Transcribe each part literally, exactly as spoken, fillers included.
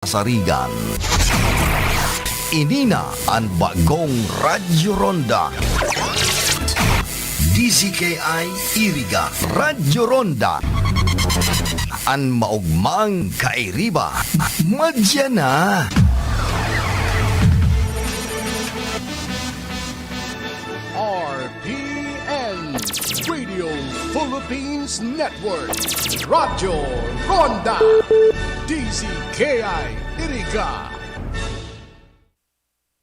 Sarigan. Ini na an bagong Radyo Ronda. D Z K I Iriga, Radyo Ronda. An maogmang kairiba, madya na. R P N, Radio Philippines Network, Radyo Ronda, D Z K I Iriga.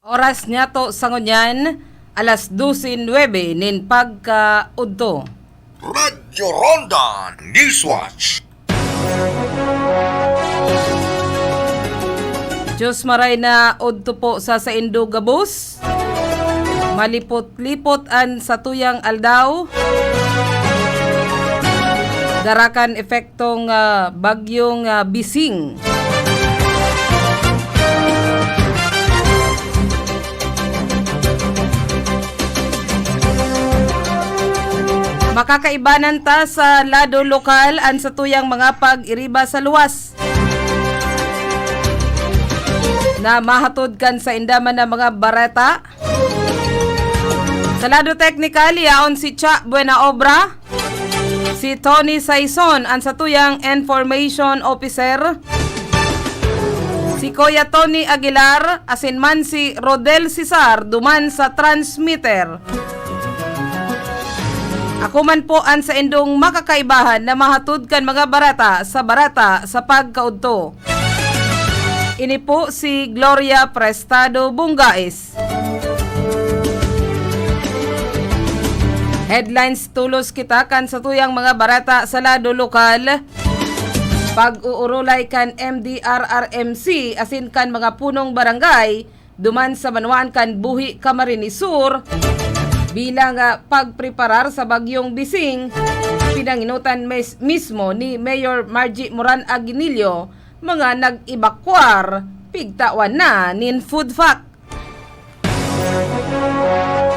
Oras niyato sa ngunyan, alas dose nuebe nin pagkaudto. Radyo Ronda Newswatch. Diyos maray na udto po sa saindo gabos. Malipot-lipot an satuyang aldaw. Dara kan epektong, ah, bagyong, ah, Bising. Makakaibanan ta sa lado lokal an satuyang mga pag-iriba sa luwas na mahatod kan sainda man na mga bareta. Sa lado teknikal, yaon si Cha Buenaobra, si Tony Saison, an satuyang information officer, si Kuya Tony Aguilar, asin man si Rodel Cesar, duman sa transmitter. Ako man po an saindong makakaibahan na mahatod kan mga bareta sa bareta sa pagkaudto. Ini po si Gloria Prestado Bungais. Headlines, tolos kita kan satuyang mga bareta sa lado lokal. Pag-uurulay kan M D R R M C asin kan mga punong barangay duman sa banwaan kan Buhi, Camarines Sur, bilang, ah, pagpreparar sa Bagyong Bising, pinanginutan mes-, mismo ni Mayor Margie Moran Aguinillo, mga nag-ebakwar, pigtawan na nin food pack.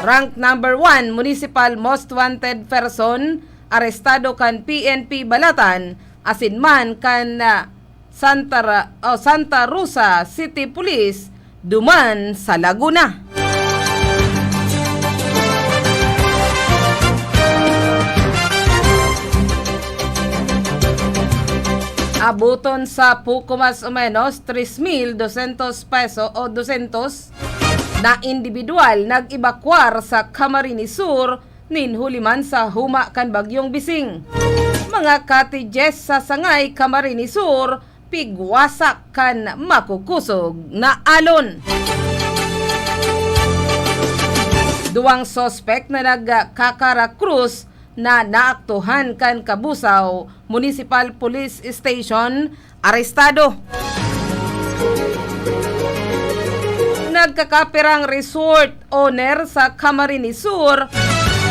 Rank number one, Municipal Most Wanted Person, arestado kan P N P Balatan, asin man kan, ah, Santa Ra-, oh, Santa Rosa City Police, duman sa Laguna. Aboton sa poko mas o menos tres mil dosyentos peso o dosyentos na indibidwal nag-ebakwar sa Camarines Sur nin huli man sa huma kan Bagyong Bising. Mga cottages sa Sangay, Camarines Sur, pigwasak kan makukusog na alon. Duwang suspek na nagkakarakrus na naaktuhan kan Cabusao Municipal Police Station, arestado. Nagkakapirang resort owner sa Camarines Sur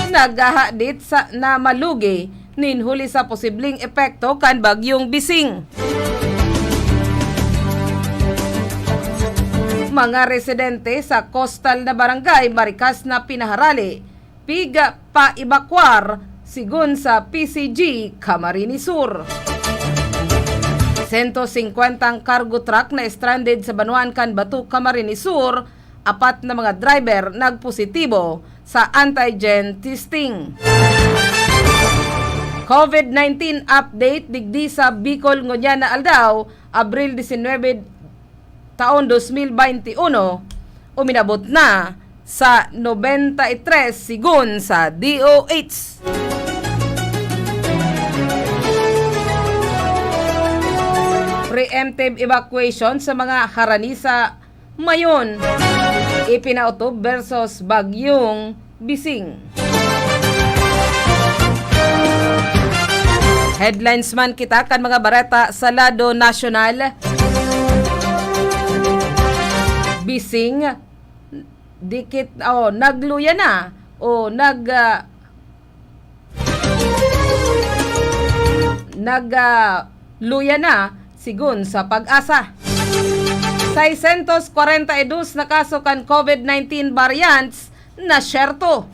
naghahadit sa na malugi nin huli sa posibleng epekto kan Bagyong Bising. Mga residente sa coastal na barangay marikas na pinaharali pig-ebakwar, sigon sa P C G Camarines Sur. Sento singkwentang cargo truck na stranded sa banwaan kan Bato, Camarines Sur, apat na mga driver nagpositibo sa antigen testing. COVID nineteen update digdi sa Bicol ngunyan na aldaw, Abril disinwebe, taon dos mil baynte uno, uminabot na sa nobenta y tres, sigon sa D O H. Preemptive evacuation sa mga harani sa Mayon, ipinautob versus Bagyong Bising. Headlines man kita kan mga bareta sa lado nasyonal. Bising, dikit, oh, nagluya na o nag, ah, nag, ah, luya na, sigon sa PAGASA. Seiscientos cuarenta y dos na kaso kan COVID nineteen variants na syerto.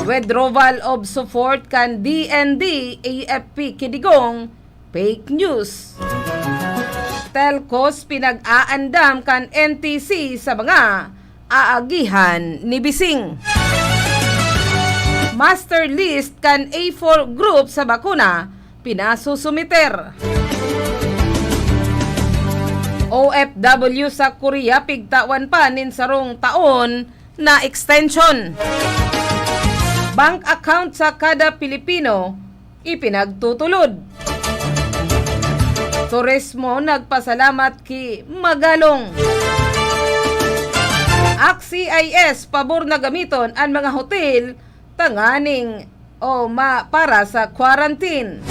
Withdrawal of support kan D N D, A F P ki Digong, fake news. telcos pinag-aandam kan N T C sa mga aagihan ni Bising. Master list kan A four group sa bakuna pinasusumiter. O F W sa Korea pigtawan pa nin sarong taon na extension. Bank account sa kada Pilipino ipinagtutulod. Turismo nagpasalamat ki Magalong. Ak C I S pabor na gamiton an mga hotel tanganing o ma-, para sa quarantine.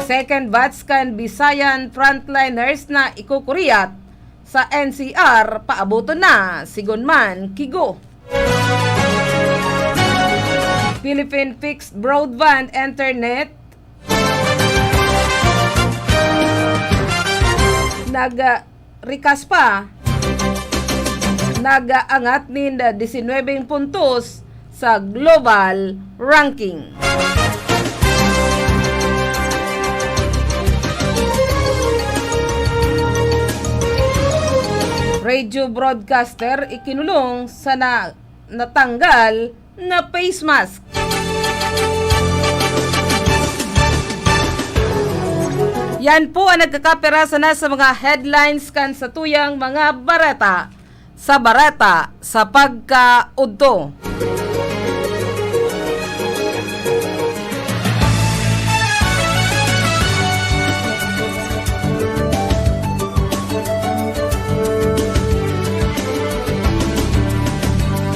Second batch kan Bisayan frontliners na ikukuriyat sa N C R paaboton na, sigon man ki Go. Philippine Fixed Broadband Internet nag-, ah, rikas pa, nag-aangat nin disinwebeng puntos sa global ranking. Radio broadcaster ikinulong sa na-, natanggal na face mask. Yan po ang nagkakapirasa na sa mga headlines kan satuyang mga bareta sa Bareta sa Pagkaudto.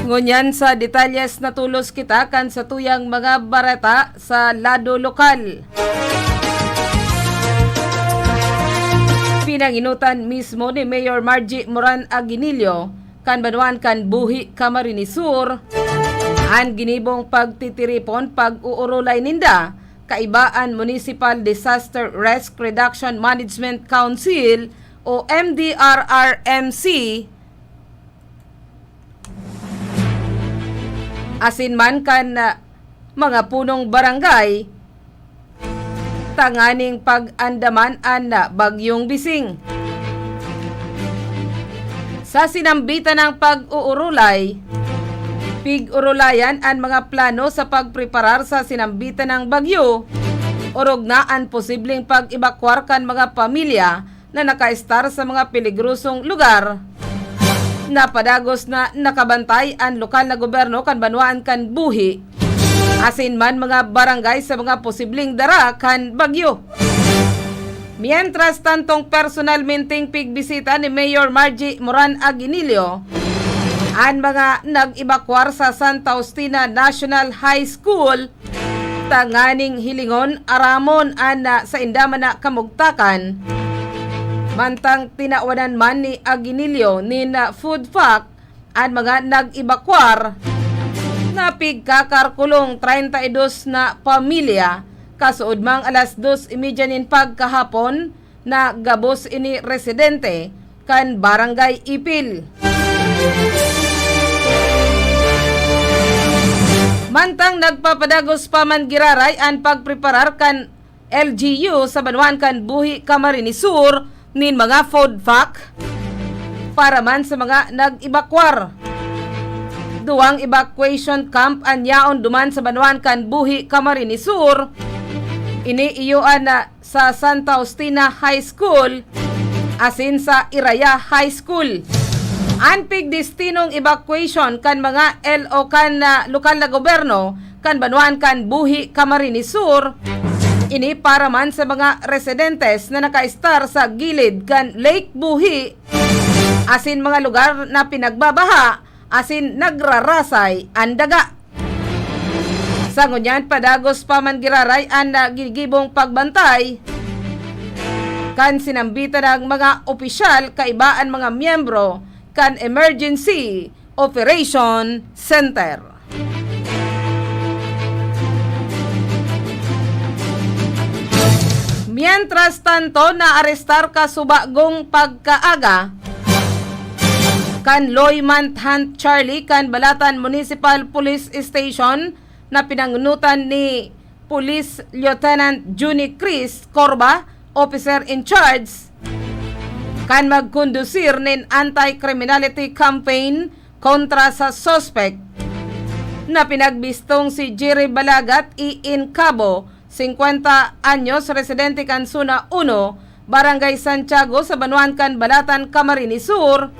Ngunyan sa detalyes, natulos kita kan satuyang mga bareta sa lado lokal. Pinanginutan mismo ni Mayor Margie Moran Aguinillo kan banwaan kan Buhi, Camarines Sur, an ginibong pagtitiripon pag-uurulay ninda kaiba an Municipal Disaster Risk Reduction Management Council o M D R R M C, asin man kan, ah, mga punong barangay tanganing pag-andaman an Bagyong Bising. Sa sinambitan ng pag-uurulay, pig-urulayan an mga plano sa pagpreparar sa sinambitan ng bagyo, orog na an posibleng pag-ebakwar kan mga pamilya na nakaestar sa mga peligrosong lugar na padagos na nakabantay an lokal na gobyerno kan banwaan kan Buhi, asin man mga barangay sa mga posibleng dara kan bagyo. Mientras tantong personalmenteng pigbisita ni Mayor Margie Moran Aguinillo an mga nag-ebakwar sa Santa Justina National High School tanganing hilingon, aramon an, ah, sainda man na kamugtakan. Mantang tinawanan man ni Aguinillo nin, ah, food pack an mga nag-ebakwar, na pigkakarkulong treinta y dos na pamilya, kasuodmang alas dos y media nin pagkahapon, na gabos ini residente kan Barangay Ipil. Mantang nagpapadagos pa man giraray an pagpreparar kan L G U sa banwaan kan Buhi, Camarines Sur, nin mga food pack para man sa mga nag-ebakwar. Duwang evacuation camp an yaon duman sa banwaan kan Buhi, Camarines Sur. Ini iyo an, ah, sa Santa Justina High School asin sa Iraya High School. An pigdestinong evacuation kan mga L O kan, ah, lokal na gobyerno kan banwaan kan Buhi, Camarines Sur, ini para man sa mga residentes na nakaestar sa gilid kan Lake Buhi asin mga lugar na pinagbabaha asin nagrarasay an daga. Sa ngunyan, padagos pa man giraray an, ah, ginigibong pagbantay kan sinambitan ng mga opisyal kaiba an mga miyembro kan Emergency Operation Center. Mientras tanto, naarestar kasubagong pagkaaga kan Loy Manhunt Charlie kan Balatan Municipal Police Station na pinangunutan ni Police Lieutenant Junie Chris Corba, officer in charge kan magkondusir nin anti-criminality campaign kontra sa suspect na pinagbistong si Jerry Balagat y Incabo, singkwenta anyos, residente kan Zona Uno, Barangay Santiago, sa banwaan kan Balatan, Camarines Sur.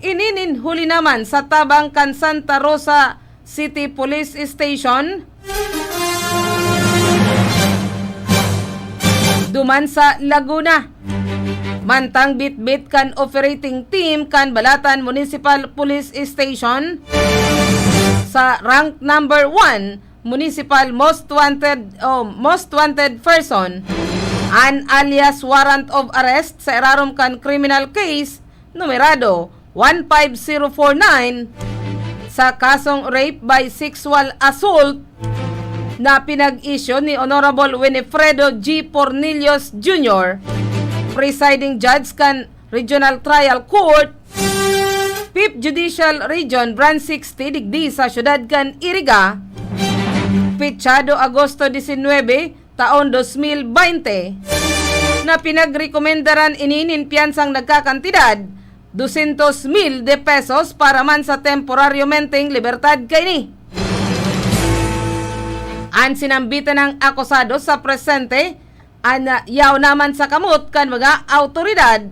Ini nin huli naman sa tabang kan Santa Rosa City Police Station, duman sa Laguna. Mantang bitbit kan operating team kan Balatan Municipal Police Station sa rank number one, municipal most wanted o most wanted person, an alias warrant of arrest sa irarom kan criminal case numerado one five zero four nine sa kasong rape by sexual assault na pinag-isyu ni Honorable Winifredo G. Pornillos Junior, presiding judge kan Regional Trial Court, Fifth Judicial Region, Branch sixty, digdi sa siyudad kan Iriga, pitsado Agosto disinwebe, taon dos mil baynte, na pinagrekomendaran ini nin piyansang nagkakantidad dosyentos mil de pesos para man sa temporaryomenteng libertad kaini. An sinambitan nang akusado sa presente, an, ah, yaon naman sa kamot kan mga awtoridad.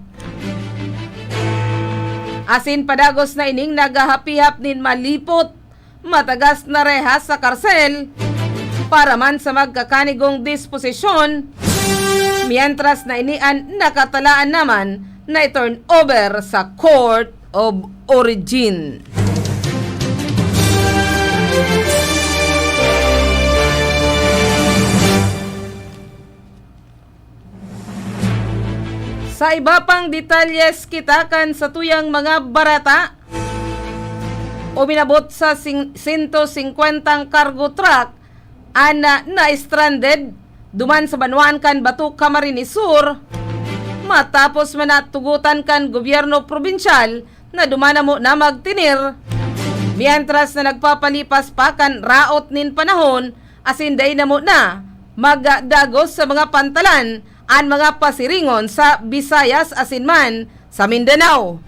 Asin padagos na ining naghahapihap nin malipot, matagas na rehas sa karsel para man sa magkakanigong disposisyon, mientras na ini an nakatalaan naman na i-turn over sa Court of Origin. Sa iba pang detalyes kita kan satuyang mga bareta, uminabot sa sing-, sento singkwentang cargo truck an na, na-stranded duman sa banwaan kan Bato, Camarines Sur, matapos man na tugotan kan gobyerno probinsyal na duman namo na magtinir, mientras na nagpapalipas pa kan raot nin panahon asin dai namo na magdagos sa mga pantalan an mga pasiringon sa Visayas asin man sa Mindanao.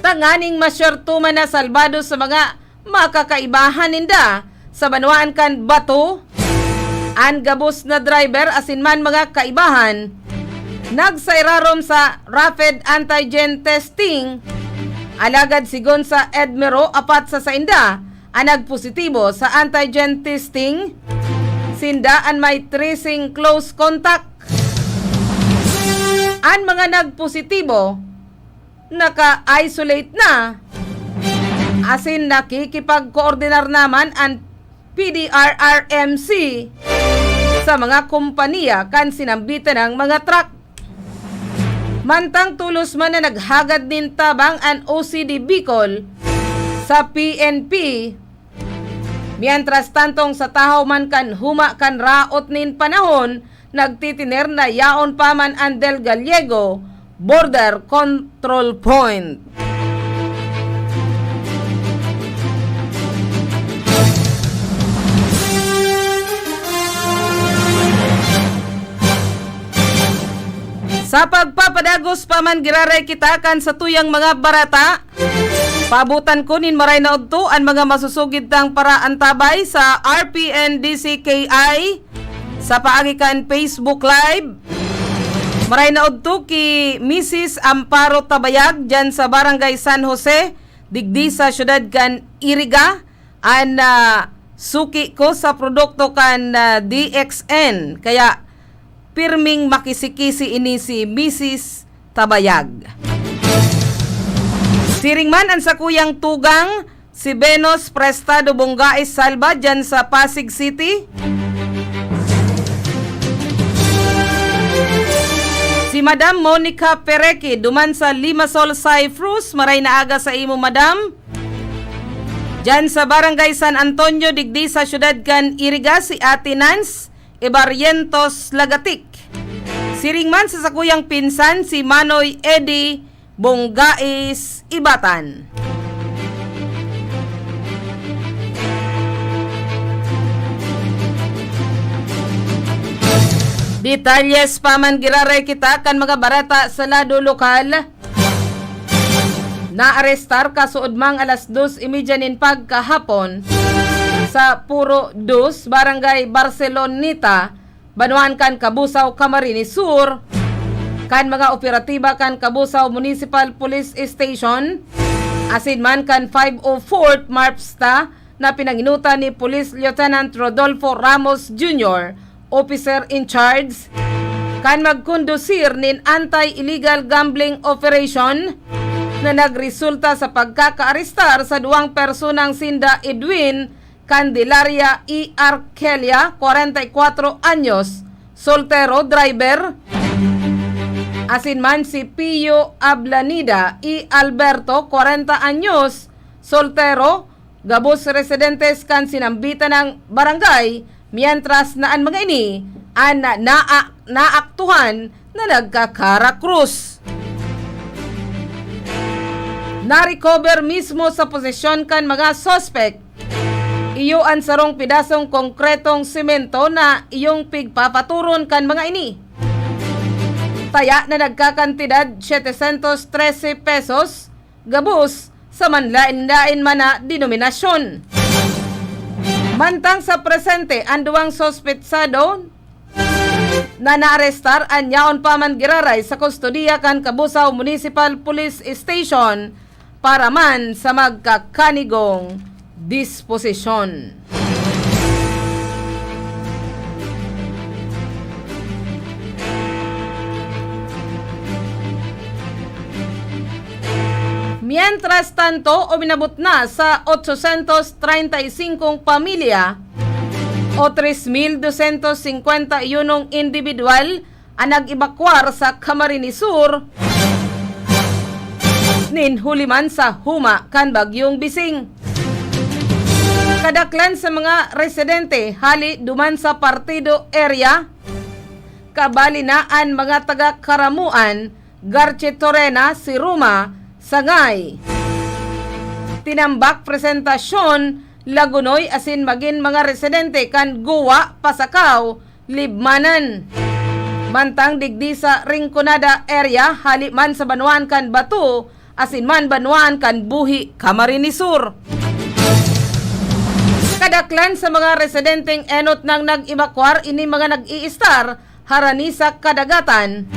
Tanganing masyerto man na salbado sa mga makakaibahan ninda sa banwaan kan Bato, an gabos na driver asin man mga kaibahan, nagsairarom sa rapid antigen testing. Alagad sigon sa EDMERO, apat sa sainda an nagpositibo sa antigen testing. Sinda an may tracing close contact. An mga nagpositibo, naka-isolate na asin nakikipagkoordinar naman an P D R R M C sa mga kompanya kan sinambitan ng mga truck. Mantang tolos man na naghagad nin tabang an O C D Bicol sa P N P, mientras tantong sa tahaw man kan huma kan raot nin panahon, nagtitiner na yaon pa man an Del Gallego Border Control Point. Sa pagpapadagos pa man giraray kita kan satuyang mga bareta, paabotan ko nin maray na udto an mga masusugid tang paraantabay sa R P N D C K I sa paagi kan Facebook Live. Maray na udto ki Misis Amparo Tabayag, dyan sa Barangay San Jose, digdi sa siyudad kan Iriga, an, ah, suki ko sa produkto kan, ah, D X N. Kaya pirming makisi-kisi ini si Misis Tabayag. Siring man an sakuyang tugang, si Venus Prestado Bonggai Salva, dyan sa Pasig City. Si Madam Monica Pereque, duman sa Limassol, Cyprus. Maray na aga sa imo, Madam. Dyan sa Barangay San Antonio, digdi sa siyudad kan Iriga, si Ate Nance Ibarrientos Lagatik. Siring man sa sakuyang pinsan, si Manoy Eddie Bongais Ibatan. Detalyes pa man giraray kita kan mga bareta sa lado lokal. Naarestar kasuodmang alas dos y media nin pagkahapon sa Puro Dos, Barangay Barceloneta, banwaan kan Cabusao, Camarines Sur, kan mga operatiba kan Cabusao Municipal Police Station asin man kan five oh fourth MARPSTA na pinanginutan ni Police Lieutenant Rodolfo Ramos Junior, Officer in Charge, kan magkondusir nin anti-illegal gambling operation na nagresulta sa pagkakaarestar sa duwang personang sinda Edwin Candelaria y Arkelia, kwarenta y kwatro anyos, soltero, driver, asin man si Pio Ablanida y Alberto, kwarenta anyos, soltero, gabos residentes kan sinambitan na barangay, mientras na an mga ini an na-, naa-, naaktuhan na nagkakarakrus. Na-recover mismo sa posesyon kan mga suspek, iyo an sarong pedasong konkretong semento na iyong pigpapaturon kan mga ini. Taya na nagkakantidad setecientos trese pesos, gabos sa manlaen-laen man na denominasyon. Mantang sa presente, an duwang suspetsado na naarestar an yaon pa man giraray sa kustodiya kan Cabusao Municipal Police Station para man sa magkakanigong disposisyon. Mientras tanto, uminabot na sa otsocientos treinta y cinco pamilya o tres mil doscientos cincuenta y uno individual an nag-ebakwar sa Camarines Sur nin huli man sa huma kan Bagyong Bising. Kadaklan sa mga residente hali duman sa Partido Area, kabali na an mga taga Caramuan, Garchitorena, Siruma, Sangay, Tinambac, Presentacion, Lagonoy asin magin mga residente kan Guwa, Pasacao, Libmanan. Mantang digdi sa Rinconada area, hali man sa banwaan kan Bato, asin man banwaan kan Buhi, Camarines Sur. Kadaklan sa mga residenteng enot nang nag-ebakwar ini mga nag-iistar harani sa kadagatan,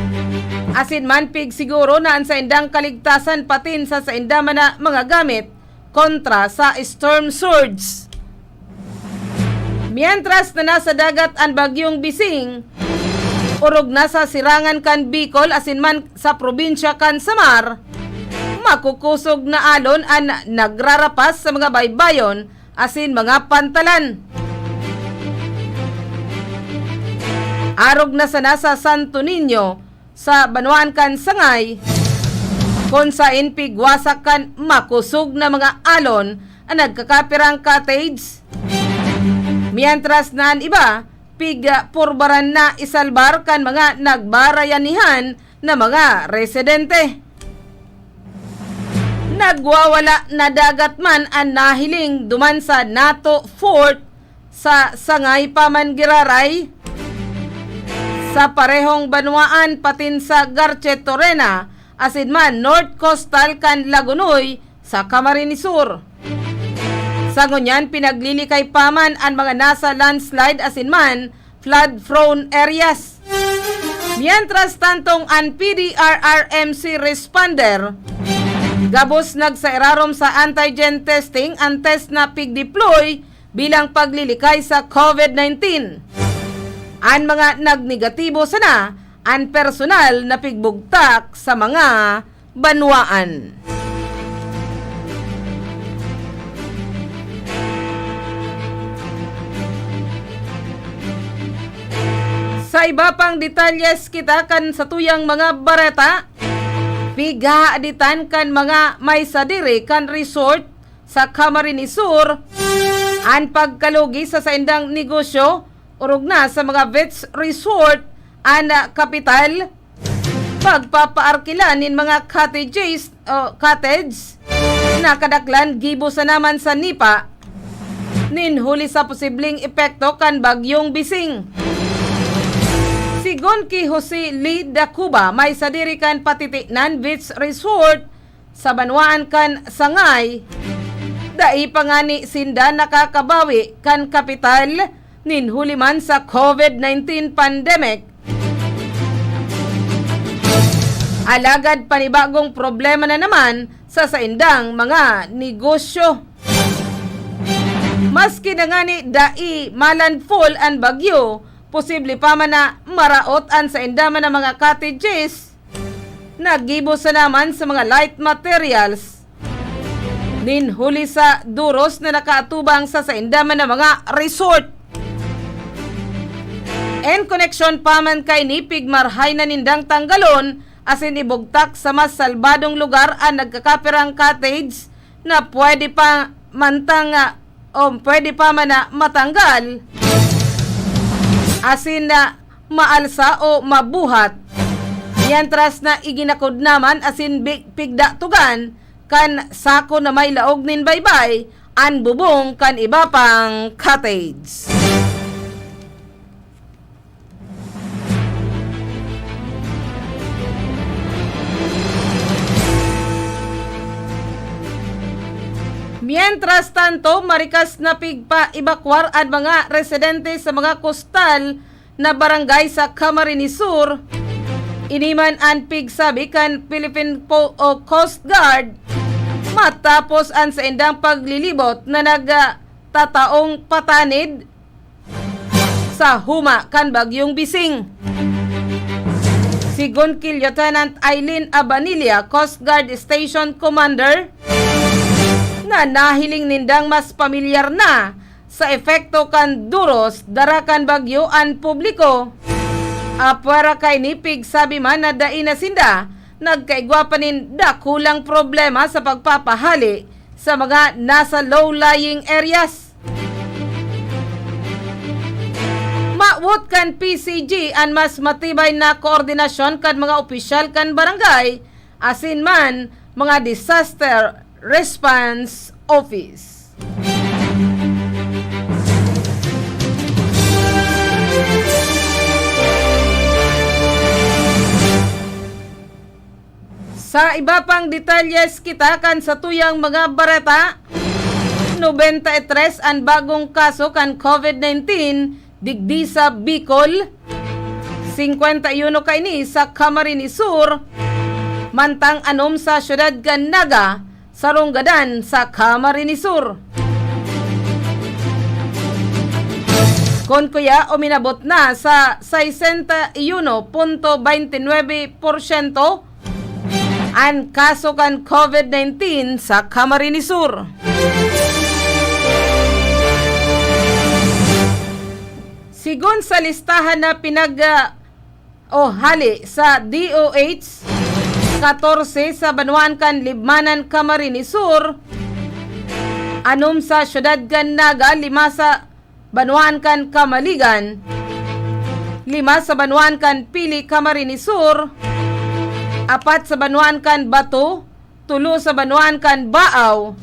asin man pigsiguro na an saindang kaligtasan patin sa sainda man na mga gamit kontra sa storm surge. Mientras na nasa dagat an Bagyong Bising, orog na sa sirangan kan Bicol asin man sa probinsya kan Samar, makukusog na alon an nagrarapas sa mga baybayon asin mga pantalan. Arog na sana sa Santo Niño, sa banwaan kan Sangay, kun saen pigwasak kan makosog na mga alon an nagkakapirang cottage, mientras na an iba pigpurbaran na isalbar kan mga nagbarayanihan na mga residente. Nagwawala na dagat man an nahiling duman sa Nato Fort sa Sangay pa man giraray, sa parehong banwaan patin sa Garchitorena asin man North Coastal kan Lagonoy sa Camarines Sur. Sa ngunyan, pinaglilikay pa man an mga nasa landslide asin man flood-prone areas. Mientras tantong an P D R R M C responder, gabos nagsairarom sa antigen testing an test na pigdeploy bilang paglilikay sa COVID nineteen. An mga nagnegatibo sana an personal na pigbugtak sa mga banwaan. Sa iba pang detalyes kita kan satuyang mga bareta, pighahaditan kan mga may sadiri kan resort sa Camarines Sur an pagkalugi sa saindang negosyo, orog na sa mga beach resort an, ah, kapital, pagpapaarkila nin mga cottages o cottage na kadaklan gibo sana man sa nipa nin huli sa posibleng epekto kan Bagyong Bising. Sigon ki Jose Lee Dacuba, may sadiri kan Patitinan Beach Resort sa banwaan kan Sangay, dai pa ngani sinda nakakabawi kan kapital nin huli man sa COVID nineteen pandemic. Alagad panibagong problema na naman sa saindang mga negosyo. Maski na ngani dai malandfall an bagyo, posible pa man na maraot an sainda man na mga cottages na gibo sana man sa mga light materials nin huli sa duros na nakaatubang sa sainda man na mga resort. En koneksyon pa man kaini, pigmarhay na nindang tanggalon asin ibugtak sa mas salbadong lugar an nagkakapirang cottage na pwede pa mantang, ah, o pwede pa man na matanggal asin na maalsa o mabuhat. Mientras na iginakod naman asin bi-, pigdatugan kan sako na may laog nin baybay an bubong kan iba pang cottage. Mientras tanto, marikas na pigpa-ebakwar an mga residente sa mga kostal na barangay sa Camarines Sur. Ini man an pigsabi kan Philippine Po-, o Coast Guard matapos an saindang paglilibot na nag, ah, tataong patanid sa huma kan Bagyong Bising. Sigon ki Lieutenant Eileen Abanilla, Coast Guard Station Commander, na nahiling nindang mas pamilyar na sa epekto kan duros dara kan bagyo an publiko. Apwera kaini, pigsabi man na dai na sinda nagkaigwa pa nin dakulang problema sa pagpapahali sa mga nasa low-lying areas. Mawot kan P C G an mas matibay na koordinasyon kan mga opisyal kan barangay asin man mga disaster response office. Sa iba pang detalyes kita kan satuyang mga bareta, nobenta y tres an bagong kaso kan COVID nineteen digdi sa Bicol, singkwenta y uno kaini sa Camarines Sur, mantang anom sa siyudad kan Naga, sarong gadan sa Camarines Sur. Kun kuya, uminabot na sa sesenta y uno punto baynte nuebe porsyento an kaso kan COVID nineteen sa Camarines Sur. Sigon sa listahan na pinag-, ah, o hali sa D O H, katorse sa banwaan kan Libmanan, Camarines Sur, anom sa siyudad kan Naga, lima sa banwaan kan Camaligan, lima sa banwaan kan Pili, Camarines Sur, apat sa banwaan kan Bato, tulo sa banwaan kan Baao,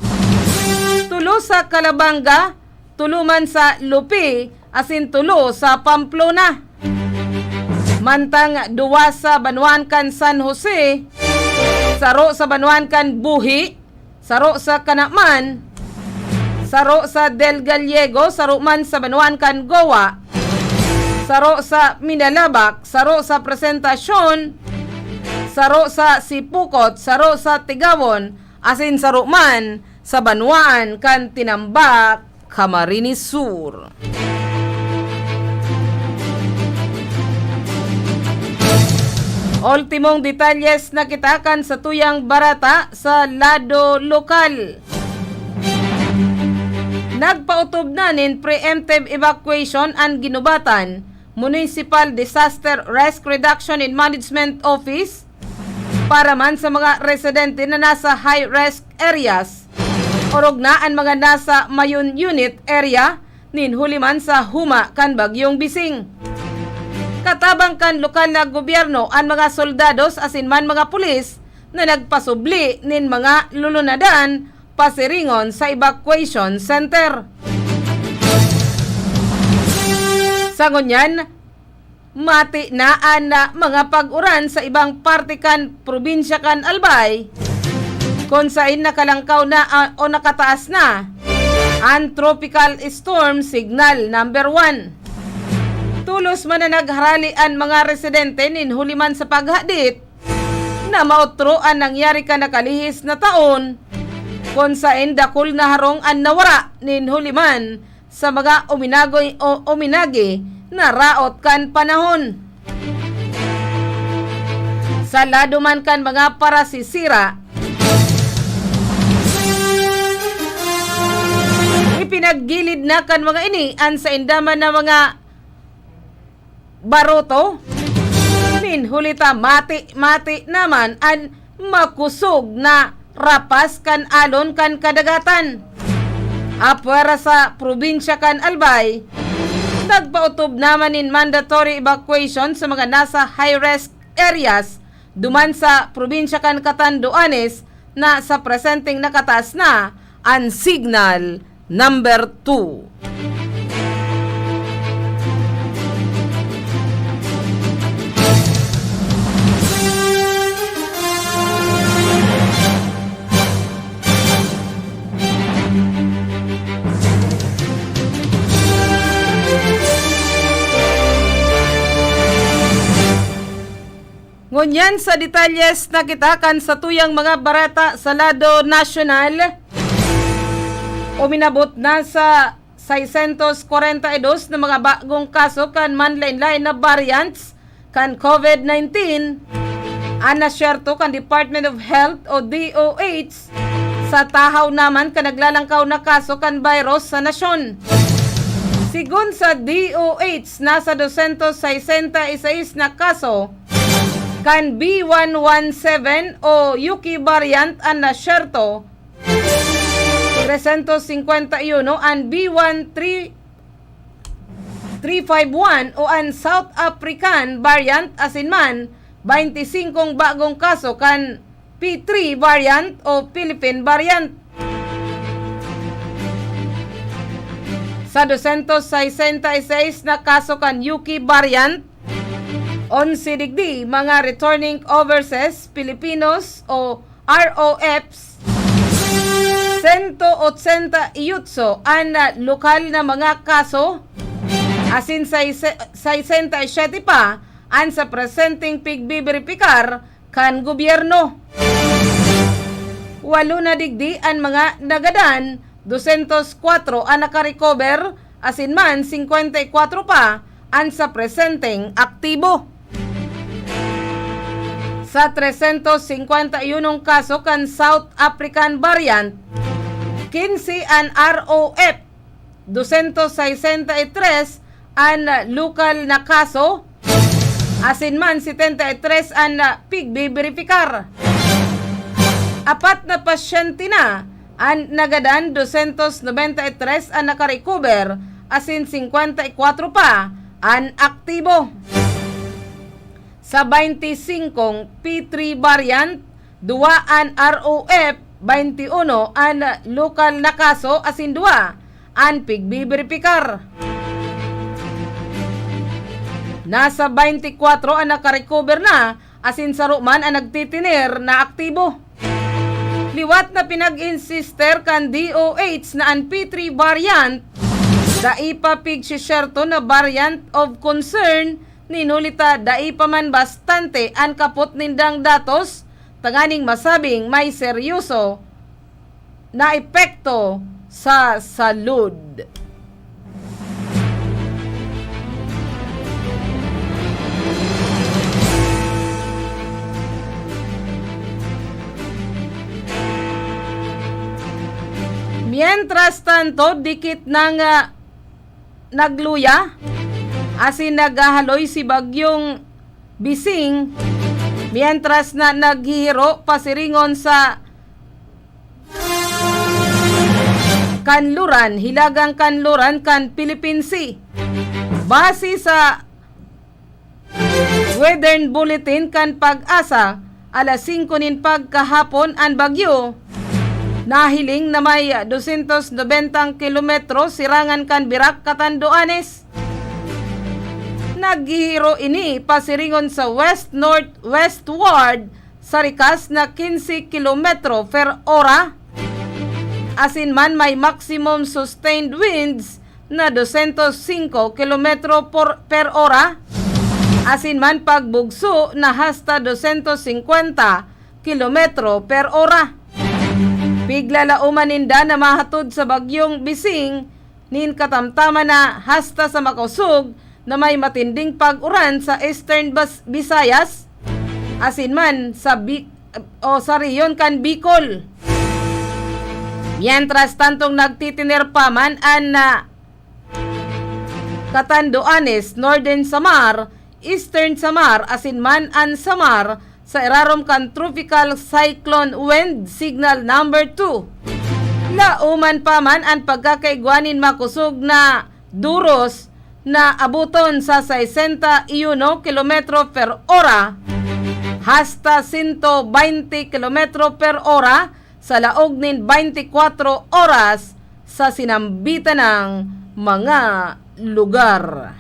tulo sa Calabanga, tulo man sa Lupi, asin tulo sa Pamplona. Mantang duwa sa banwaan kan San Jose, saro sa banwaan kan Buhi, saro sa Canaman, saro sa Del Gallego, saro man sa banwaan kan Goa, saro sa Minalabac, saro sa Presentacion, saro sa Sipocot, saro sa Tigawon, asin saro man sa banwaan kan Tinambac, Camarines Sur. Ultimong detalyes na kita kan satuyang bareta sa lado lokal. Nagpaotob na nin preemptive evacuation an Guinobatan Municipal Disaster Risk Reduction and Management Office para man sa mga residente na nasa high-risk areas, orog na an mga nasa Mayon Unit Area nin huli man sa huma kan Bagyong Bising. Katabang kan lokal na gobyerno an mga soldados asin man mga pulis na nagpasubli nin mga lulunadan pasiringon sa evacuation center. Sa ngunyan, Mati na an, ah, mga pag-uran sa ibang parte kan probinsya kan Albay, kun saen nakalangkaw na, ah, o nakataas na an Tropical Storm Signal Number One. Tolos man na nagharali an mga residente nin huli man sa paghadit na maotro an nangyari kan nakalihis na taon, kun saen dakul na harong an nawara nin huli man sa mga uminagoy o uminagi na raot kan panahon. Sa lado man kan mga parasisira, ipinaggilid na kan mga ini an sainda man na mga baroto. Nin huli ta mati-mati naman an makosog na rapas kan alon kan kadagatan. Apwera sa probinsya kan Albay, nagpaotob naman nin mandatory evacuation sa mga nasa high-risk areas duman sa probinsya kan Catanduanes na sa presenteng nakataas na an signal number two. Ngunyan sa detalyes na kita kan satuyang mga bareta sa lado nasyonal. Uminabot na sa seiscientos kwarenta y dos na mga bagong kaso kan manlaen-laen na variants kan COVID nineteen an nasyerto kan Department of Health o D O H sa tahaw naman kan naglalangkaw na kaso kan virus sa nasyon. Sigon sa D O H, nasa dosyentos sesenta y seis na kaso kan B one one seven o U K variant an nasyerto, trescientos cincuenta y uno an B one three three five one o an South African variant, asin man, bainti singkong bagong kaso kan P three variant o Philippine variant. Sa dosyentos sesenta y seis na kaso kan U K variant, onse digdi mga returning overseas Filipinos o R O Fs, sento otsenta y otso an, ah, lokal na mga kaso, asin sais-, sesenta y siyete pa an sa presenteng pigbiberipikar kan gobyerno. Walo na digdi an mga nagadan, dosyentos kwatro an nakarecover, asin man singkwenta y kwatro pa an sa presenteng aktibo. Sa tresyentos singkwenta y unong kaso kan South African variant, kinse an R O F, dosyentos sesenta y tres an lokal na kaso, asin man setenta y tres an pigbiberipikar. Apat na pasyente na an nagadan, dosyentos nobenta y tres an nakarecover, asin singkwenta y kwatro pa an aktibo. Sa bainti singkong P three variant, duwa an R O F, bainti uno an lokal na kaso, asin duwa an pigbiberipikar. Nasa bainti kwatro an nakarecover na, asin saro man an nagtitener na aktibo. Liwat na pinag-insister kan D O H na an P three variant dai pa pigsisyerto na variant of concern, nin huli ta dai pa man bastante an kapot nindang datos tanganing masabing may seryoso na epekto sa salud. Mientras tanto, dikit nang, ah, nagluya asin naghahaloy si Bagyong Bising, mientras na naghihiro pasiringon sa kanluran, hilagang kanluran kan Philippine Sea. Base sa Weather Bulletin kan PAGASA, alas singko nin pagkahapon an bagyo nahiling na may dosyentos nobenta kilometro sirangan kan Virac, Catanduanes. Naghihiro ini pasiringon sa west-northwestward sa rikas na quince kilometro per ora, asin man may maximum sustained winds na dosyentos singko kilometro por, per ora, asin man pagbugso na hasta dosyentos singkwenta kilometro per ora. Piglalauman ninda na mahatod sa bagyong Bising nin katamtaman na hasta sa makosog na may matinding pag-uran sa Eastern Bas-, Visayas, asin man sa Bi-, o sa rehiyon kan Bicol. Mientras tantong nagtitiner pa man an, ah, Catanduanes, Northern Samar, Eastern Samar, asin man an Samar sa irarom kan Tropical Cyclone Wind Signal Number Two. Lauman pa man an pagkakaigwa nin makosog na duros na aboton sa sesenta y uno kilometro per ora hasta sento baynte kilometro per ora sa laog nin baynte kwatro oras sa sinambitan nang mga lugar.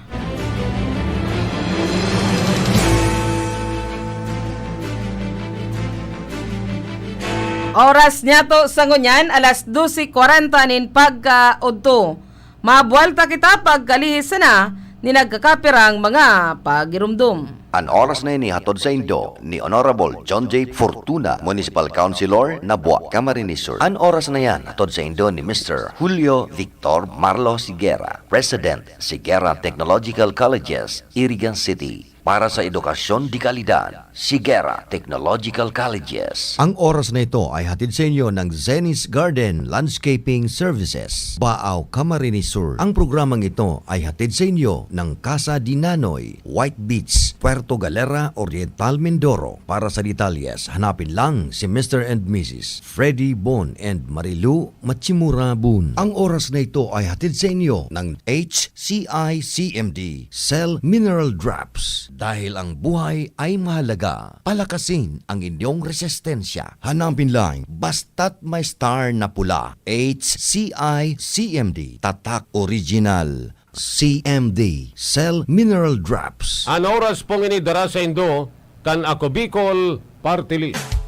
Oras niyato sa ngunyan, alas dose kwarenta nin pagkaodto. Mabuwalta kita pagkalihis sana ni nagkakapirang mga pagirumdom. An oras na ini hatod saindo ni Honorable John J Fortuna, Municipal Councilor, Nabua, Camarines Sur. An oras na yan hatod saindo ni Mister Julio Victor Marlos Higuera, President, Higuera Technological Colleges, Iriga City. Para sa edukasyon de kalidad, Higuera Technological Colleges. Ang oras na ito ay hatid sa inyo ng Zenny's Garden Landscaping Services, Baao, Camarines Sur. Ang programang ito ay hatid sa inyo ng Casa de Nanoy, White Beach, Puerto Galera, Oriental Mindoro. Para sa detalyes, hanapin lang si Mister and Missus Freddy Bon and Marilu Machimura Bon. Ang oras na ito ay hatid sa inyo ng H C I C M D, Cell Mineral Drops. Dahil ang buhay ay mahalaga, palakasin ang inyong resistensya. Hanapin lang, basta't may star na pula. H C I C M D, tatak original. C M D, Cell Mineral Drops. An oras pong ini dara saindo kan Ako Bicol Party List.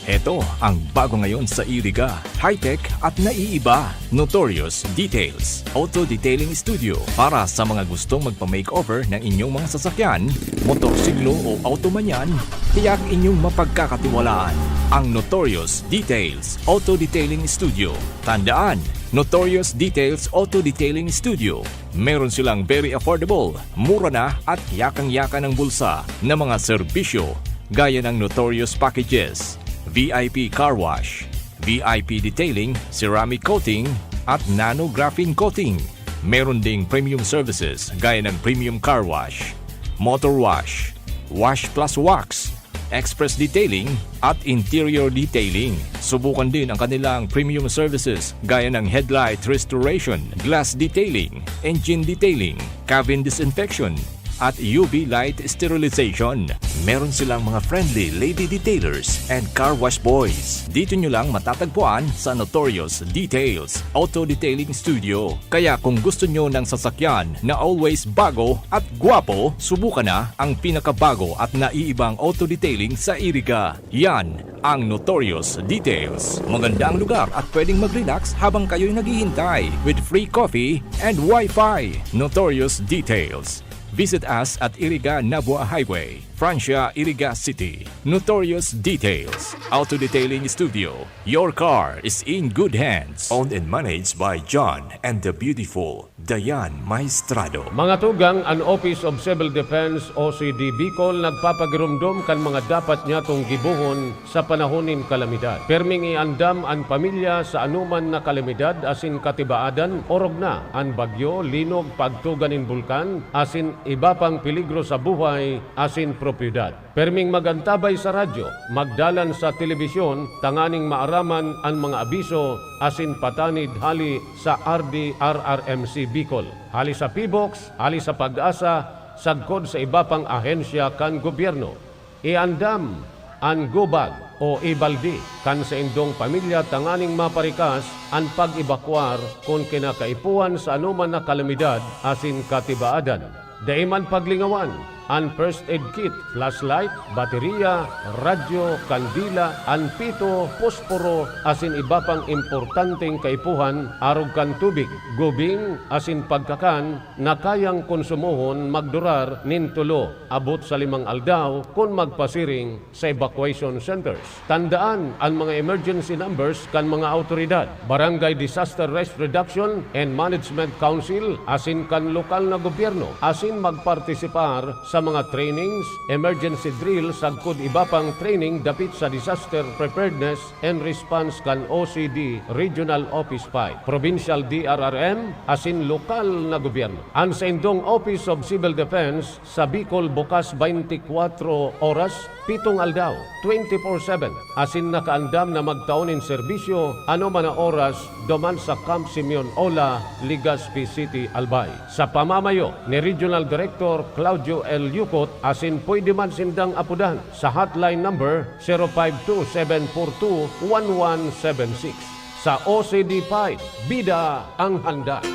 Heto ang bago ngayon sa Iriga, high-tech at naiiba. Notorious Details Auto Detailing Studio. Para sa mga gustong magpa-makeover ng inyong mga sasakyan, motorsiklo o auto man yan, tiyak inyong mapagkakatiwalaan ang Notorious Details Auto Detailing Studio. Tandaan, Notorious Details Auto Detailing Studio. Meron silang very affordable, mura na at yakang-yaka ng bulsa na mga serbisyo, gaya ng Notorious Packages, V I P Car Wash, V I P Detailing, Ceramic Coating, at Nano Graphene Coating. Meron ding premium services gaya ng Premium Car Wash, Motor Wash, Wash Plus Wax, Express Detailing, at Interior Detailing. Subukan din ang kanilang premium services gaya ng Headlight Restoration, Glass Detailing, Engine Detailing, Cabin Disinfection, at U V Light Sterilization. Meron silang mga friendly lady detailers and car wash boys. Dito nyo lang matatagpuan sa Notorious Details Auto Detailing Studio. Kaya kung gusto nyo ng sasakyan na always bago at gwapo, subukan na ang pinakabago at naiibang auto detailing sa Iriga. Yan ang Notorious Details. Maganda ang lugar at pwedeng mag-relax habang kayo'y naghihintay with free coffee and wifi. Notorious Details. Visit us at Iriga Nabua Highway, Francia, Iriga City. Notorious Details Auto Detailing Studio. Your car is in good hands. Owned and managed by John and the beautiful Dayan Maestrado. Mga tugang, an Office of Civil Defense, O C D Bicol, nagpapagiromdom kan mga dapat nyatong gibohon sa panahon nin kalamidad. Perming iandam an pamilya sa anoman na kalamidad asin katibaadan, orog na an bagyo, linog, pagtuga nin bulkan, asin iba pang peligro sa buhay asin propiedad. Perming mag-antabay sa radyo, magdalan sa telebisyon tanganing maaraman an mga abiso asin patanid hali sa R D R R M C Bicol, hali sa PHIVOLCS, hali sa PAGASA, sagkod sa iba pang ahensya kan gobyerno. Iandam an gobag o ibaldi kan saindong pamilya tanganing maparikas an pag-ebakwar kun kinakaipuhan sa anoman na kalamidad asin katibaadan. Dai man paglingawan an first aid kit, flashlight, baterya, radyo, kandila, an pito, posporo, asin iba pang importanteng kaipuhan arog kan tubig, gubing, asin pagkakan na kayang konsumohon magdurar nin tulo abot sa limang aldaw kun magpasiring sa evacuation centers. Tandaan an mga emergency numbers kan mga awtoridad, Barangay Disaster Risk Reduction and Management Council asin kan lokal na gobyerno, asin magpartisipar sa mga trainings, emergency drill sagkod iba pang training dapit sa disaster preparedness and response kan O C D Regional Office five, Provincial D R R M, asin lokal na gobyerno. An saindong Office of Civil Defense sa Bicol bukas twenty-four oras, pitong aldaw, twenty-four seven, asin nakaandam na magtao nin serbisyo anoman na oras duman sa Camp Simeon Ola, Legazpi City, Albay. Sa pamamayo ni Regional Director Claudio L. Yucot, asin pwede man sindang apodan sa hotline number zero five two seven four two one one seven six. Sa O C D five, bida ang handa.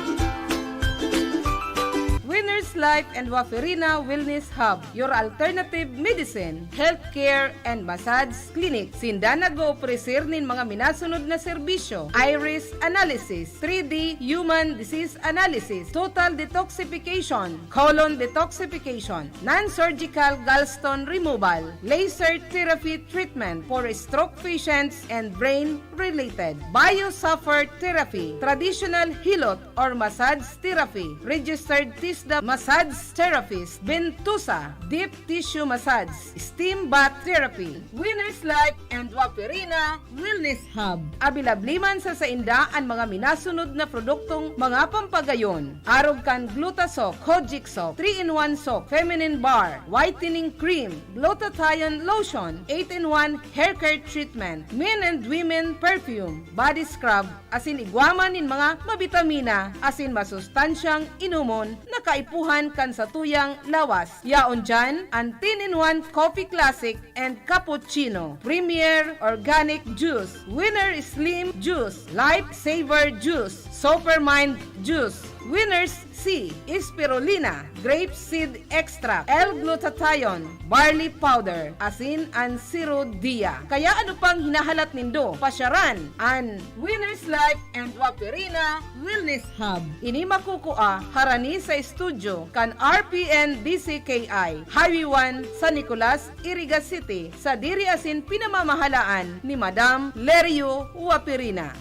Winners Life and Waferina Wellness Hub, your alternative medicine, healthcare, and massage clinic. Sinda nag-oofreser nin mga minasunod na serbisyo: iris analysis, three D human disease analysis, total detoxification, colon detoxification, non-surgical gallstone removal, laser therapy treatment for stroke patients and brain-related, biosapher therapy, traditional hilot or massage therapy, registered TISDA massage therapist, ventosa, deep tissue massage, steam bath therapy. Winners Life and Waferina Wellness Hub. Abilabli man sa sainda an mga minasunod na produktong mga pampagayon. Arog kan Glutasoc, Kojic Soap, three-in-one Soap, Feminine Bar, Whitening Cream, Glutathione Lotion, eight-in-one Hair Care Treatment, Men and Women Perfume, Body Scrub, asin igwa man nin mga mabitamina asin masustansyang inomon na kaipuhan kan satuyang lawas. Yaon diyan an ten-in-one Coffee Classic and Cappuccino, Premier Organic Juice, Winner Slim Juice, Life Saver Juice, Supermind Juice, Winner's C, Spirulina, Grape Seed Extract, L-Glutathione, Barley Powder, asin an Siro Dia. Kaya ano pang hinahalat nindo? Pasyaran an Winner's Life and Waperina Wellness Hub. Ini makukua harani sa estudyo kan R P N D C K I, Highway one, San Nicolas, Iriga City, sadiri asin pinamamahalaan ni Madam Lerio Waperina.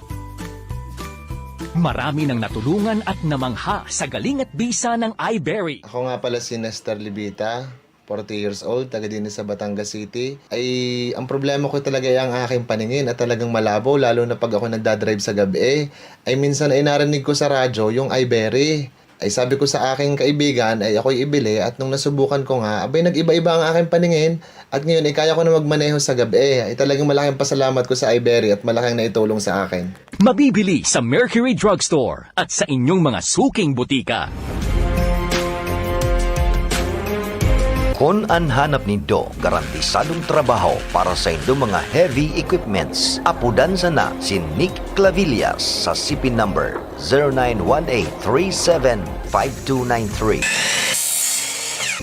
Marami nang natulungan at namangha sa galing at bisa ng iBerry. Ako nga pala si Nestor Libita, forty years old, taga din sa Batangas City. Ay, ang problema ko talaga ay ang aking paningin at talagang malabo, lalo na pag ako nagdadrive sa gabi. Ay, minsan ay narinig ko sa radyo yung iBerry. Ay, sabi ko sa aking kaibigan, ay ako'y ibili, at nung nasubukan ko nga, abay, nag-iba-iba ang aking paningin, at ngayon ay kaya ko na magmaneho sa gabi. Ay, talagang malaking pasalamat ko sa iBerry at malaking naitulong sa akin. Mabibili sa Mercury Drugstore at sa inyong mga suking butika. Kun an hanap nindo garantisadong trabaho para sa indo mga heavy equipments, apodan sana si Nick Clavillas sa C P number zero nine one eight three seven five two nine three.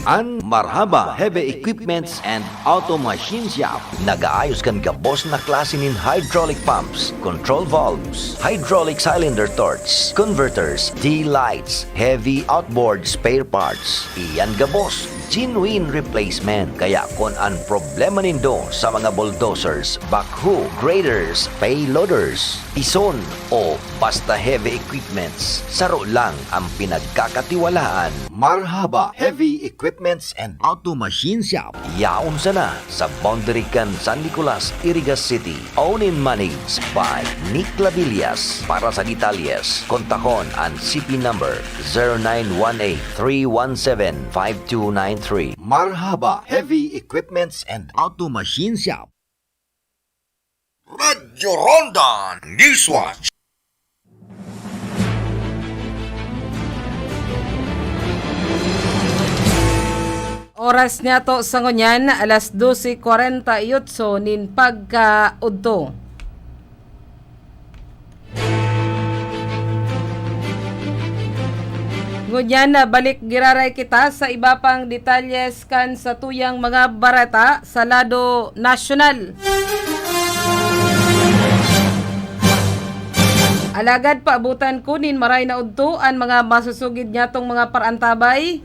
An Marhaba Heavy Equipments and Auto Machine Shop nagaayos kan gabos na klase nin hydraulic pumps, control valves, hydraulic cylinder torch, converters, D-lights, heavy outboard spare parts. Iyan gabos, genuine replacement. Kaya kun an problema nindo sa mga bulldozers, backhoe, graders, payloaders, pison, o basta heavy equipments, saro lang ang pinagkakatiwalaan. Marhaba Heavy Equipments and Auto Machine Shop. Yaon sana sa boundary kan San Nicolas, Iriga City. Owned and managed by Nick Labillas. Para sa detalyes, kontakon an C P number zero nine one eight three one seven five two nine three. Marhaba Heavy Equipments and Auto Machine Shop. Radyo Ronda Newswatch. Oras niyato sa ngunyan, alas dose kwarenta y otso nin pagkaudto. Ngunyan na balik giraray kita sa iba pang detalles kan satuyang mga bareta sa lado nasyonal. Alagad paabutan ko nin maray na udto an mga masusugid nyatong mga parantabay.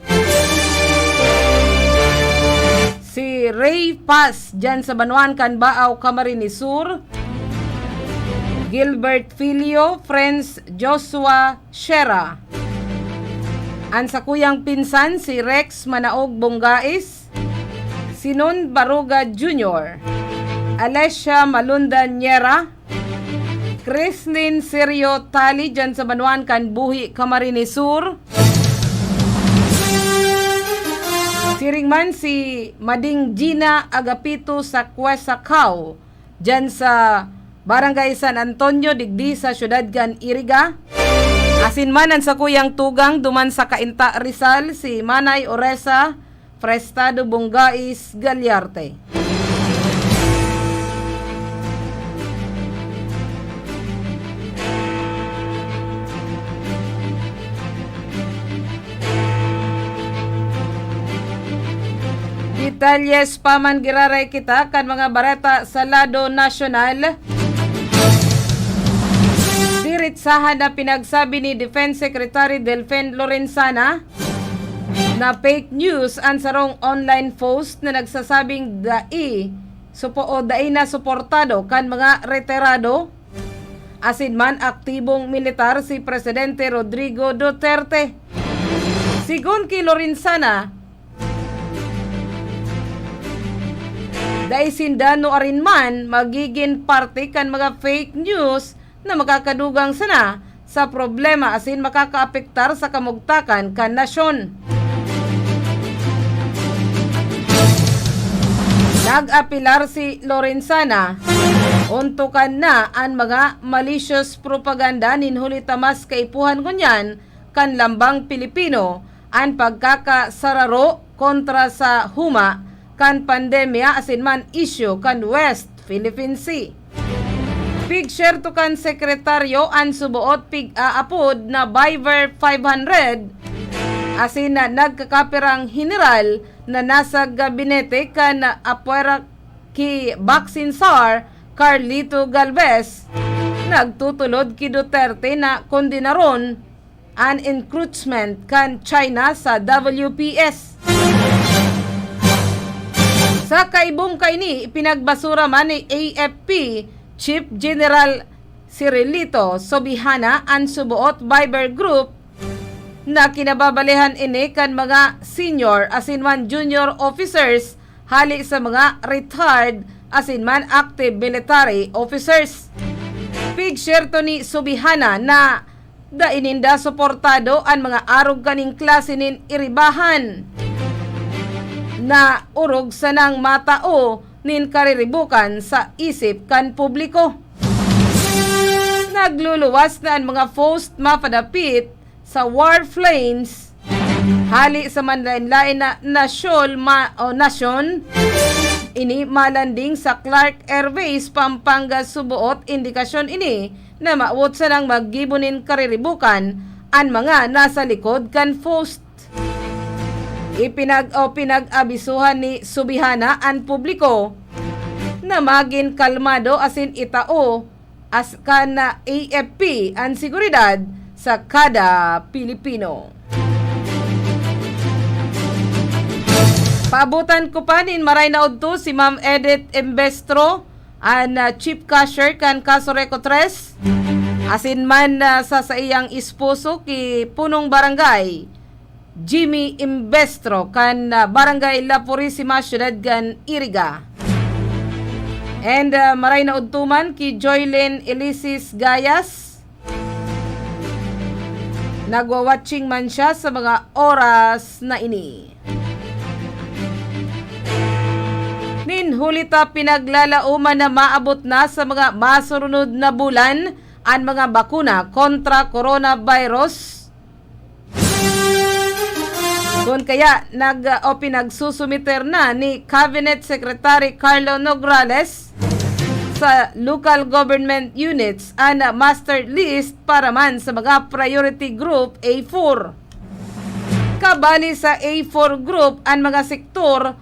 Si Ray Paz, dyan sa banwaan kan Baao, Camarines Sur. Gilbert Filio, Friends Joshua Shera. An sakuyang pinsan, si Rex Manaog Bongais, Sinon Baruga Junior, Alessia Malunda Niera, Chrislyn Serio Tali dyan sa banwaan kan Buhi, Camarines Sur. Siring man si Mading Gina Agapito sa Kuwesacao, dyan sa Barangay San Antonio, digdi sa siyudad kan Iriga. Asin man an sakuyang tugang duman sa Cainta, Rizal, si Manay Oresa Prestado Bongais Gallarte. Detalles pa man giraray kita kan mga bareta sa lado nasyonal. Diretsahan na pinagsabi ni Defense Secretary Delfin Lorenzana na fake news an sarong online post na nagsasabing dai supo-, o dai na suportado kan mga retirado asin man aktibong militar si Presidente Rodrigo Duterte. Sigon ki Lorenzana, dai sinda nuarin man magigin parte kan mga fake news na makakadugang sana sa problema asin makakaapektar sa kamugtakan kan nasyon. Nag-apelar si Lorenzana, ontokan na an mga malicious propaganda nin huli ta mas kaipuhan ngunyan kan lambang Pilipino an pagkakasararo kontra sa huma kan pandemya asin man isyu kan West Philippine Sea. Pigsyerto kan sekretaryo an suboot pig-aapod na Viber five hundred asin na nagkakapirang heneral na nasa gabinete kan apwera ki Vaccine Czar Carlito Galvez. Nagtutulod ki Duterte na kondenaron an encroachment kan China sa W P S. Sa kaibong kaini, ipinagbasura man ni A F P Chief General Cirilito Sobihana an suboot Viber group na kinababalehan ini kan mga senior asin man junior officers hali sa mga retired asin man active military officers. Pigsyerto ni Sobihana na dai ninda suportado an mga arog kaning klase nin iribahan na orog sanang matao nin kariribukan sa isip kan publiko. Nagluluwas na an mga post mapadapit sa war planes hali sa manlaen-laen na nasyon ma-, o nasyon. Ini malanding sa Clark Air Base, Pampanga, suboot indikasyon ini na mawot sanang maggibo nin kariribukan an mga nasa likod kan post. Ipinag-, o pinag-abisuhan ni Subihana an publiko na magin kalmado asin itao as kan A F P an seguridad sa kada Pilipino. Paabutan ko pa nin maray na udto si Ma'am Edith Embestro, an, ah, chief cashier kan Casureco Tres, asin man, ah, sa saiyang esposo ki Punong Barangay Jimmy Imbestro kan, ah, Barangay La Purisima, siyudad kan Iriga. And, ah, maray na udto man ki Joylene Elisis Gayas. Nagwa-watching man siya sa mga oras na ini. Nin huli ta pinaglalaoman na maabot na sa mga masurunod na bulan an mga bakuna kontra coronavirus. Kun kaya, nag-, o pinagsusumiter na ni Cabinet Secretary Carlo Nograles sa local government units an master list para man sa mga priority group A four. Kabali sa A four Group an mga sektor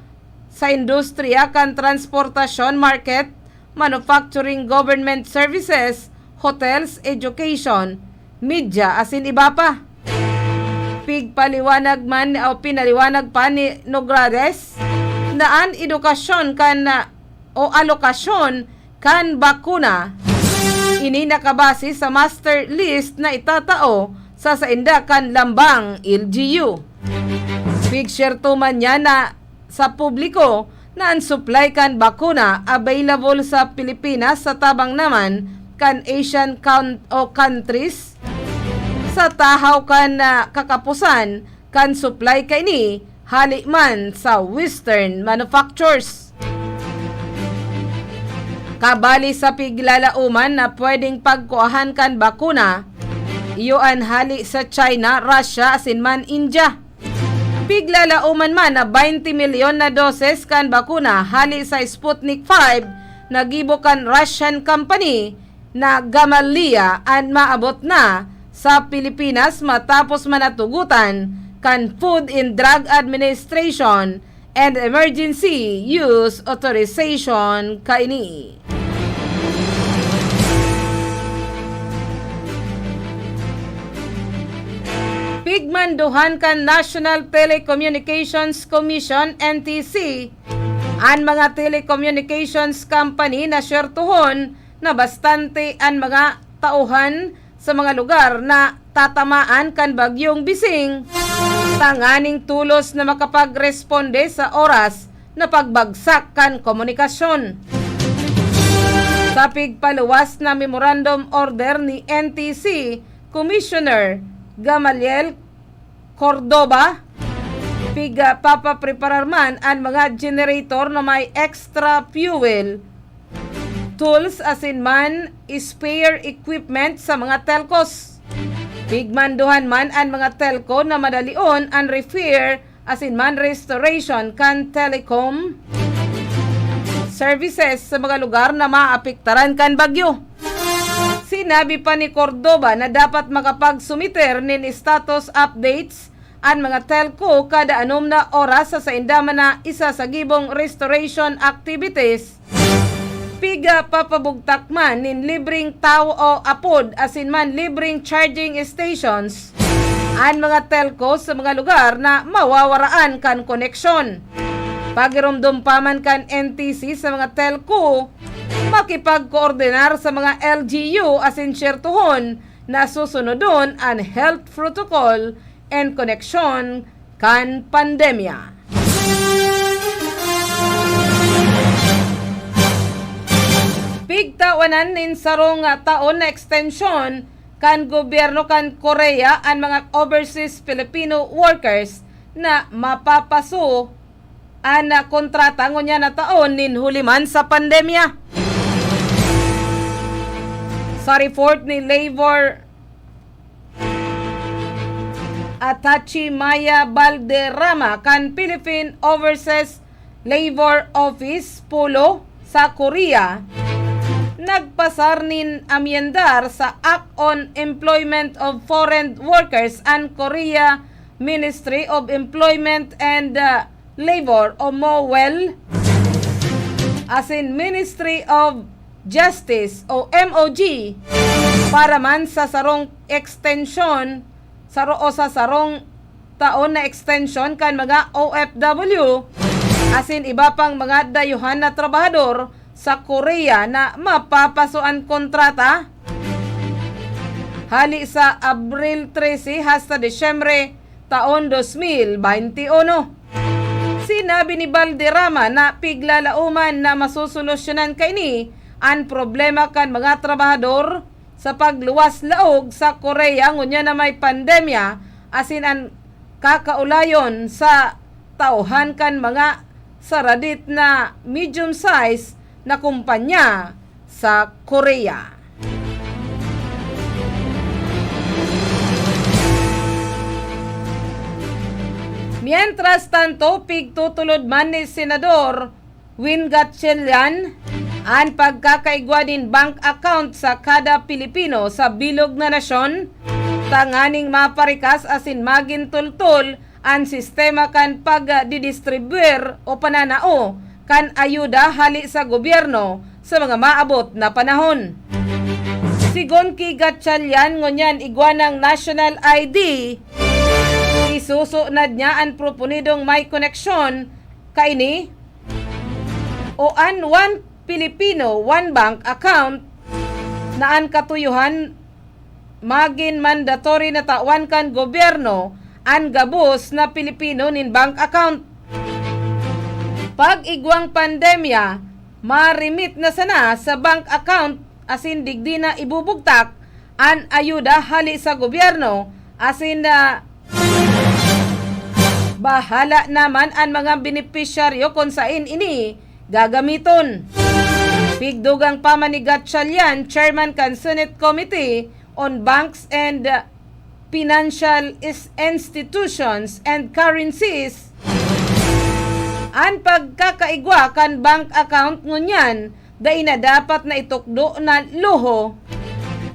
sa industriya kan transportasyon, market, manufacturing, government services, hotels, education, media, asin iba pa. Pigpaliwanag man o pinaliwanag pa ni Nograles na an edukasyon kan o alokasyon kan bakuna, ini nakabase sa master list na itatao sa sainda kan lambang L G U. Pigsyerto man niya na sa publiko na an supply kan bakuna available sa Pilipinas sa tabang naman kan Asian count-, o countries sa tahaw kan, ah, kakapusan kan supply kaini hali man sa Western manufacturers. Kabali sa piglalaoman na pwedeng pagkuahan kan bakuna, iyo an hali sa China, Russia, asin man India. Piglalaoman man na twenty milyon na doses kan bakuna hali sa Sputnik five na gibo kan Russian company na Gamaleya an maabot na sa Pilipinas matapos man natugutan kan Food and Drug Administration and Emergency Use Authorization kaini. Pigmanduhan kan National Telecommunications Commission, N T C, an mga telecommunications company na syertohon na bastante an mga tauhan sa mga lugar na tatamaan kan Bagyong Bising, tanganing tolos na makapagresponde sa oras na pagbagsak kan komunikasyon. Sa pigpaluwas na memorandum order ni N T C Commissioner Gamaliel Cordova, pigpapapreparar man an mga generator na may extra fuel, tools asin man spare equipment sa mga telcos. Pigmanduhan man an mga telco na madalion an repair asin man restoration kan telecom services sa mga lugar na maapektaran kan bagyo. Sinabi pa ni Cordova na dapat makapagsumiter nin status updates an mga telco kada anom na oras sa sainda man na isasagibong restoration activities. Pigpapabugtak man nin libreng tawo o apod asin man libreng charging stations an mga telco sa mga lugar na mawawaraan kan koneksyon. Pagiromdom pa man kan N T C sa mga telco, makipagkoordinar sa mga L G U asin syertohon na susunodon an health protocol en koneksyon kan pandemya. Pigtawanan nin sarong taon na ekstensyon kan gobyerno kan Korea an mga overseas Filipino workers na mapapaso an, ah, kontrata ngunyan na taon nin huli man sa pandemya. Sa report ni Labor Attaché Maya Balderrama kan Philippine Overseas Labor Office, POLO, sa Korea, nagpasar nin amyendar sa Act on Employment of Foreign Workers an Korea Ministry of Employment and, uh, Labor o MOEL, asin Ministry of Justice o M O G para man sa sarong ekstensyon, saro o sa sarong taon na ekstensyon kan mga O F W asin iba pang mga dayuhan na trabahador sa Korea na mapapaso an kontrata hali sa Abril trese hasta Disyembre taon dos mil baynte uno. Sinabi ni Balderrama na piglalaoman na masosolusyonan kaini an problema kan mga trabahador sa pagluwas laog sa Korea ngunyan na may pandemya asin an kakaulayon sa tauhan kan mga saradit na medium-size na kumpanya sa Korea. Mientras tanto, pigtutulod man ni Senador Win Gatchalian an pagkakaigwa nin bank account sa kada Pilipino sa bilog na nasyon, tanganing maparikas asin magin tultol an sistema kan pagdidistribuir o pananao kan ayuda hali sa gobyerno sa mga maabot na panahon. Sigon ki Gatchalian, ngunyan igwa nang national I D, isusunod niya an proponidong may koneksyon kaini o an One Filipino, One Bank Account na an katuyohan magin mandatory na tawan kan gobyerno an gabos na Pilipino nin bank account. Pag-igwang pandemya, ma-remit na sana sa bank account asin digdi na ibubugtak an ayuda hali sa gobyerno asin na bahala naman an mga benepisyaryo kun saen ini gagamiton. Pigdugang pa man ni Gatchalian, chairman kan Senate Committee on Banks and Financial is-, Institutions and Currencies, an pagkakaigwa kan bank account ngunyan dai na dapat na itukdo na luho,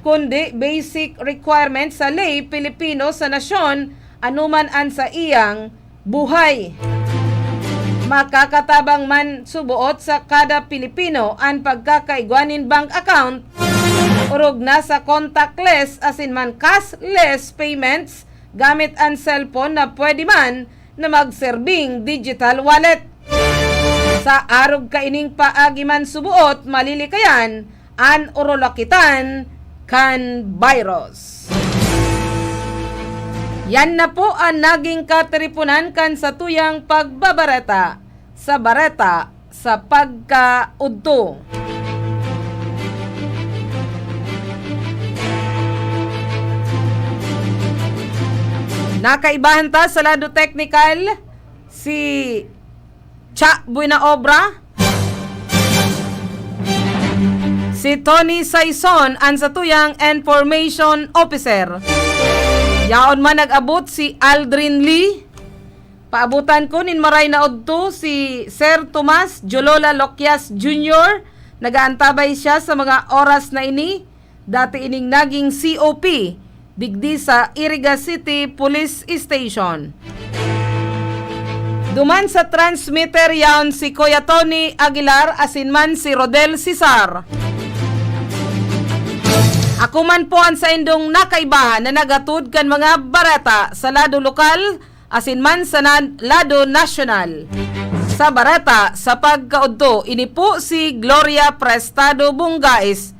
kundi basic requirement sa lay Pilipino sa nasyon, anuman an saiyang buhay. Makakatabang man suboot sa kada Pilipino an pagkakaigwa nin bank account, orog na sa contactless asin man cashless payments gamit an cellphone na pwede man na magserbing digital wallet. Sa arog kaining paagi man suboot malilikayan an orolakitan kan virus. Yan na po an naging katiriponan kan satuyang pagbabareta sa bareta sa pagkaudto. Nakaibahan ta sa lado teknikal, si Cha Buenaobra, si Tony Saison an satuyang information officer. Yaon man nag-abot si Aldrin Lee. Paabutan ko nin maray na udto si Sir Tomas Jolola Loquias Junior. Nagaantabay siya sa mga oras na ini. Dati ining naging C O P digdi sa Iriga City Police Station. Duman sa transmitter yaon si Kuya Tony Aguilar asin man si Rodel Cesar. Ako man po an saindong nakaibahan na naghatod kan mga bareta sa lado lokal asin man sa na-, lado nasyonal. Sa bareta sa pagkaudto, ini po si Gloria Prestado Bungais,